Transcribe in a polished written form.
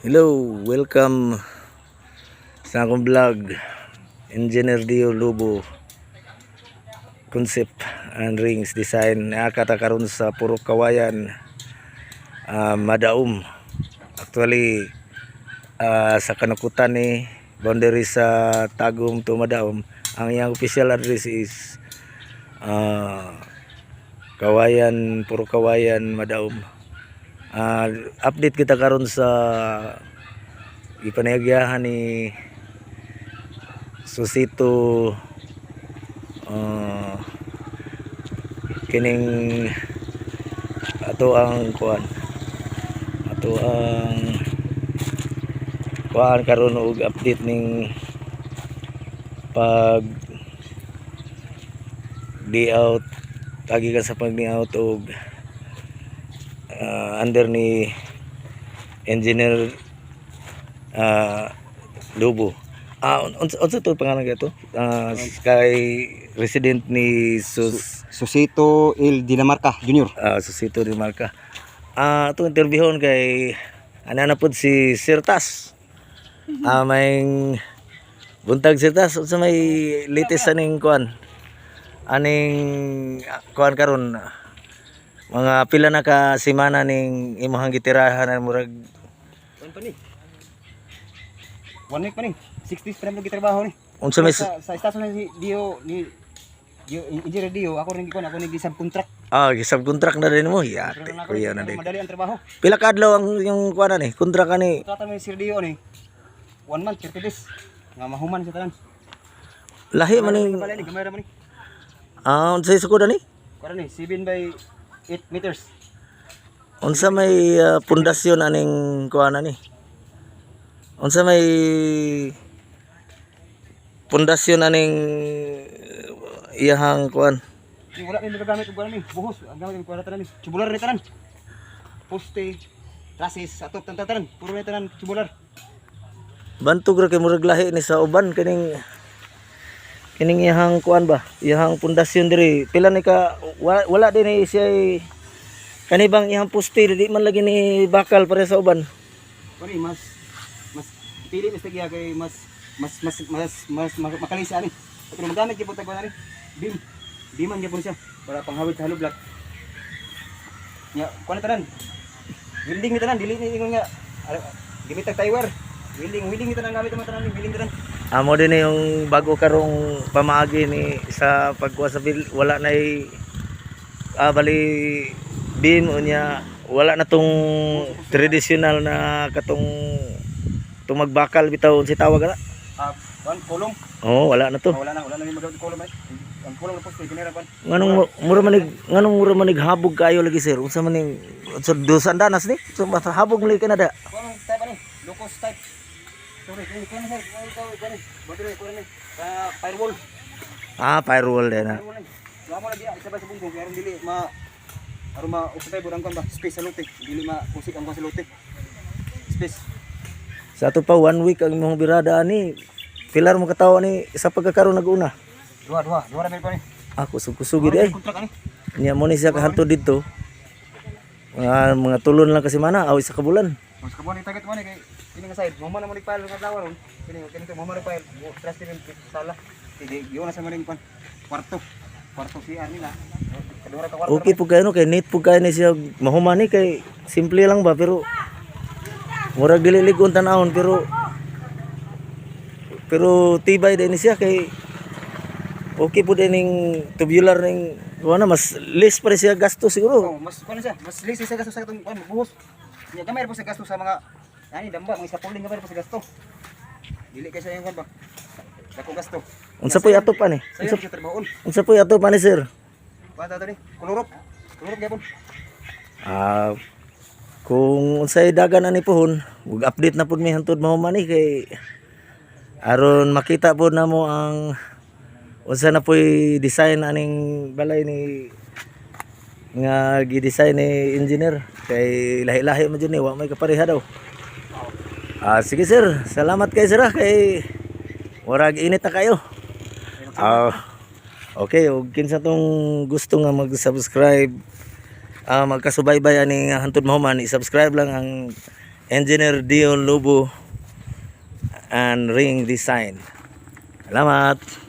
Hello, welcome sa akong vlog. Engineer Dio Lubo Concept and Rings Design. Naa ta karon sa Purok Kawayan, Madaum. Actually, sa kanukutan ni boundary sa Tagum to Madaum. Ang iyang official address is Kawayan, Purok Kawayan, Madaum. Update kita karon sa gipanayagyahan ni Susito, kining ato ang kuan karon og update ning pag layout agi ka sa pag layout og under ni Engineer Lubo. Unsa to pangalan kato? Kay resident ni Sus Susito El Dinamarca Jr. Susito de Marca. Itong interviewon kay ana na pud si Sir Tas. May buntag, Sir Tas, unsa may latest aning kuan? Aning kuan karon, mga pila na ka semana ning imong gitirahan na murag? One pa ni. One week pa ni. 6 days pa naman trabaho ni. Unsa may Sa istasyon na si Dio ni Dio Engineer Dio, ako rin gikuan, ako ni gi-subcontract. Gisubcontract na din mo. Yate, Pero na ako kuya na din. Madali ang trabaho. Pila ka adlaw ang yung kuan ni? Kontra ka ni? Kontrata mo ni Sir Dio ni. One month, 30 days. Nga mahuman sa tanan. Lahi man ning Gamay ni, gamay ra man ni. Unsay sukod ani? Kuan ni 7 by 8 meters. Unsa may pundasyon aning kuan ani? Unsa may pundasyon aning iyahang kuan? Di wala ni magagamit og kuan ni. Buhos ang gamit og kuan tanan ni. Tubular ni tanan. Poste, trusses, atop tan tanan. Puro ni tanan tubular. Bantog ra kay murag lahi ni sa uban kining kining iyahang kuan ba? Iyahang pundasyon diri. Pila ni ka wala din ni siya kani bang iyahang poste, di man lagi ni bakal pare sa uban. Kuan ni mas mas pili mas tagiya kay mas mas mas mas mas makalisa ani. Pero magamit gyud tag ani. Beam. Beam man gyud siya para panghawid sa hollow block. Nya kuan ni tanan. Welding ni tanan, dili ni ingon nga gamit tag tie wire. Welding, welding ni tanan gamit man tanan ni welding tanan. Amo din na yung bago karong pamaagi ni sa pagkuha sa bill, wala na bali beam, unya wala na tong traditional na katong tumagbakal bitaw si tawag na. Kuan kolom. Oh, wala na to. Ah, wala na ni magamit kolom ay. Ang kolom na poste kinera kuan. Nganong mura manig habog kayo lagi, sir? Unsa man ning sa dusan danas ni? So habog lagi kanada. Kuan type ani, low cost type. Sorry, kuan kuan sir, kuan ikaw kuan ni. Boundary kuan ni. Firewall. Firewall din na. Firewall ni. So amo lagi isa pa sa bumbong kay aron dili ma aron ma occupy ang kuan ba space sa lote. Dili ma usik ang kuan sa lote. Space. Sa ato pa one week ang imong birada ani. Pilar mo katawa ni sa pagkakaroon nag-una? Duha, duha, duha ra may kuan ni. Ako sug-sugi di ay. Contract ani. Nya mo ni siya kahantod dito. Mga tulon lang kasi mana aw isa ka bulan. Mas kabuan ni target mo ni kay kini nga side, mo man mo ni file nga adlaw ron. Kini kini mo man ni file, mo trust din sala. Kay giuna sa maning kuan. Kwarto. Kwarto CR nila. Kaduha ra ka kwarto. Okay po kayo no, kay neat po kayo ni siya mahuman ni, kay simple lang ba, pero murag dili ligon tan-awon, pero pero tibay din ni siya kay okay po din ning tubular ning wala, mas less pa rin siya gasto siguro. Oh, mas kuan siya, mas less siya gasto sa katong kuan buhos. Nya gamay ra po sa gasto sa mga ani damba, mga scaffolding, gamay ra po sa gasto. Dili kay siya yung kuan ba. Dako gasto. Unsa po'y atop ani? Sayo sa trabahoon. Unsa po'y atop ani, sir? Kuan ta ni, kolorop. Kolorop gyapon. Kung unsay dagan ani pohon, ug update na pud mi hantod mahuman ni kay aron makita pod namo ang unsa na po'y design aning balay ni nga gi-design ni engineer kay lahi-lahi man jud ni, wa may kapareha daw. Sige sir, salamat kay sir kay murag init na kayo. Okay, ug kinsa tong gusto nga mag-subscribe, magkasubaybay ani nga hantod mahuman, i-subscribe lang ang Engineer Dion Lobo and Ring Design. Salamat.